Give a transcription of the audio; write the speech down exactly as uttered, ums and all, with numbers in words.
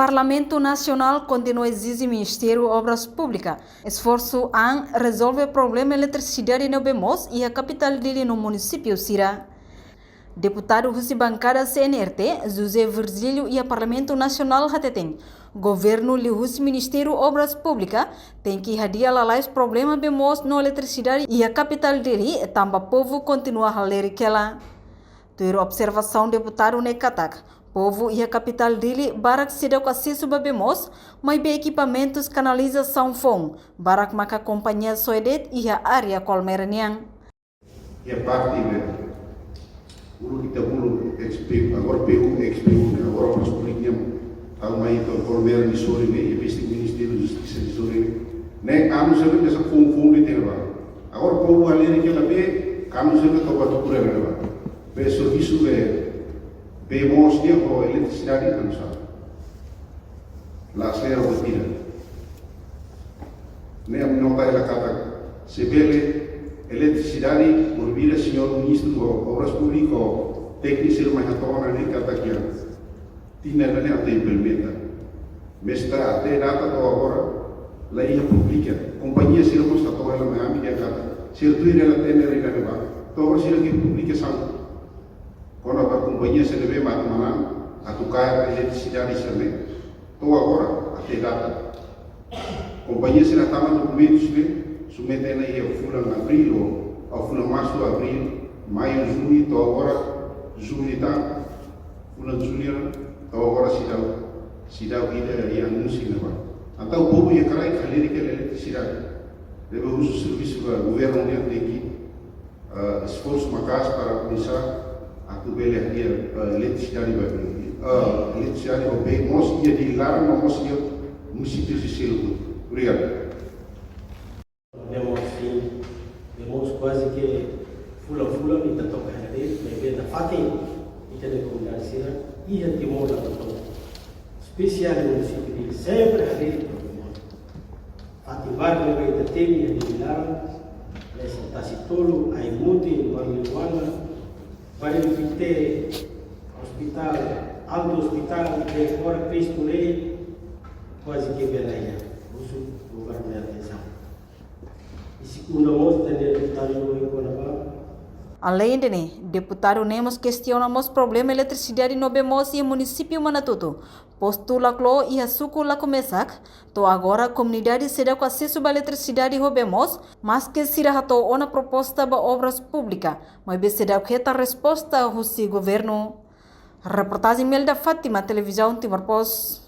Parlamentu Nasionál kontinua ezije Ministériu Obras Públikas esforsu an rezolve problema eletrisidade ne'ebé moos iha kapitál Dili no munisípiu sira. Deputadu husi bankada C N R T, José Virgílio, iha Parlamentu Nasionál hateten, governu liuhusi Ministériu Obras Públikas tenke hadi'a lalais problema bee moos no eletrisidade iha kapitál Dili, tanba povu kontinua halerik hela. Tuir observasaun deputadu ne'e katak, povu iha kapitál Dili barak seidauk asesu ba bee moos, maibé ekipamentus kanalizasaun foun barak maka kompañia soe de'it iha área Kolmera nian. Iha parte be uluk ita bolu ex P U, agora P U, ex P U, ne'e agora Obras Públikas nian, tau mai to'o Kolmera nia sorin ne'e, iha Ministériu Justisa nia sorin ne'e. Ne'e anu sira ne'e hanesan foun-foun de'it iha ne'ebá. Agora povu halerik hela bee, anu sira ne'e toba tuku iha ne'ebá. Be servisu be, bee moos nian ho eletrisidade anu sá. La sei rotina. Ne'e ami nota hela katak, se bele eletrisidade, por via señór Ministru Obras Públikas, tékniku sira mai hato'o ona ne'e katak iha tinan ida ne'e atu implementa. Maibé até data to'o agora, la iha publika. Kompañia sira mós hato'o hela mai ami dehan katak, sira tuir hela tender iha ne'ebá. To'o agora sira la publika saida. Kona-ba kompañia sira ne'ebé mak atu manán, atu kaer eletrisidade sira ne'e. To'o agora, até data. Kompañia sira tama dokumentus ne'e, submete ona iha fulan abríl, ou fulan marsu, abríl, maiu, juñu, to'o agora, juñu tan, fulan jullu, to'o agora seidauk, seidauk ida iha anúnsiu ne'ebá. Entaun povu iha kraik halerik hela eletrisidade. Deve husu servisu ba governu nian tenke, ah, esforsu maka'as para komesa atu bele hadi'a, ah, eletrisidade ba, ah, eletrisidade ba bee moos iha Dili laran no mós iha munisípiu seluk. Obrigadu. Bee moos, sin. Bee moos kuaze ke fulan-fulan ita toka hela de'it, maibé nafatin ita-nia komunidade sira iha Timor la toka. Espesiál munisípiu Dili sempre halerik problema. Fatin barak ne'ebé ita temi iha Dili laran, hanesan Tasi Tolu, Aimutin, Baru Liuana, Baru Pite, ospitál, Alto Ospitál, Dekora, Cristo Rei, kuaze ke bee la iha. Husu governu nia atensaun. I segundu mós, ita-nia deputadu ne'e kona-ba. Aleinde ne'e, deputadu ne'e mós kestiona mós problema eletrisidade no bee moos iha munisípiu Manatuto. Postu Laclo iha suku Lacomesac, to'o agora komunidade seidauk asesu ba eletrisidade ho bee moos, maske sira hato'o ona proposta ba Obras Públikas, maibé seidauk hetan resposta husi governu. Reportajen Melda Fátima, Televizaun Timor Post.